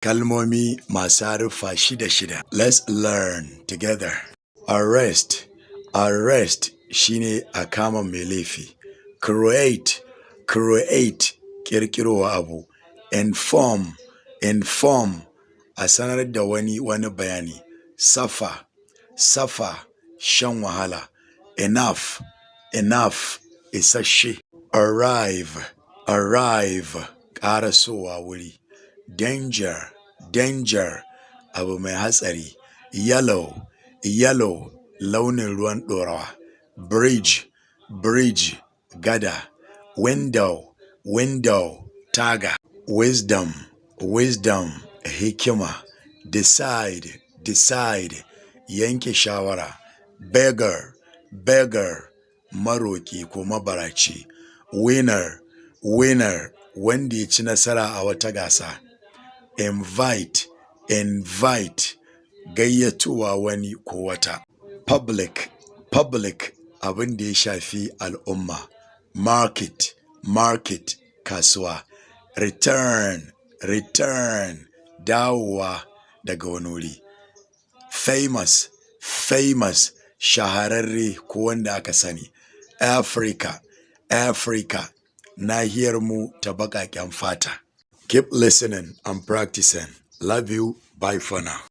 Kalmomi masu haruffa shida shida. Let's learn together. Arrest, arrest shine a kama mai laifi. Create, create ƙirƙirowa abu. Inform, inform a sanar da wani wani bayani. Suffer, suffer shan wahala. Enough, enough isasshe. Arrive, arrive ƙarasowa wuri. Danger, danger abu mai hatsari. Yellow, yellow launin ruwan ɗorawa. Bridge, bridge gada. Window, window taga. Wisdom, wisdom hikima. Decide, decide yanke shawara. Beggar, beggar maroƙi ko mabaraci. Winner, winner wanda ya ci nasara a wata gasa. Invite, invite gayyatowa wani ko wata. Public, public abin da ya shafi al'umma. Market, market kasuwa. Return, return dawowa daga wani wuri. Famous, famous shahararre ko wanda aka sani. Africa, Africa nahiyar mu ta baƙaƙen fata. Keep listening and practicing. Love you. Bye for now.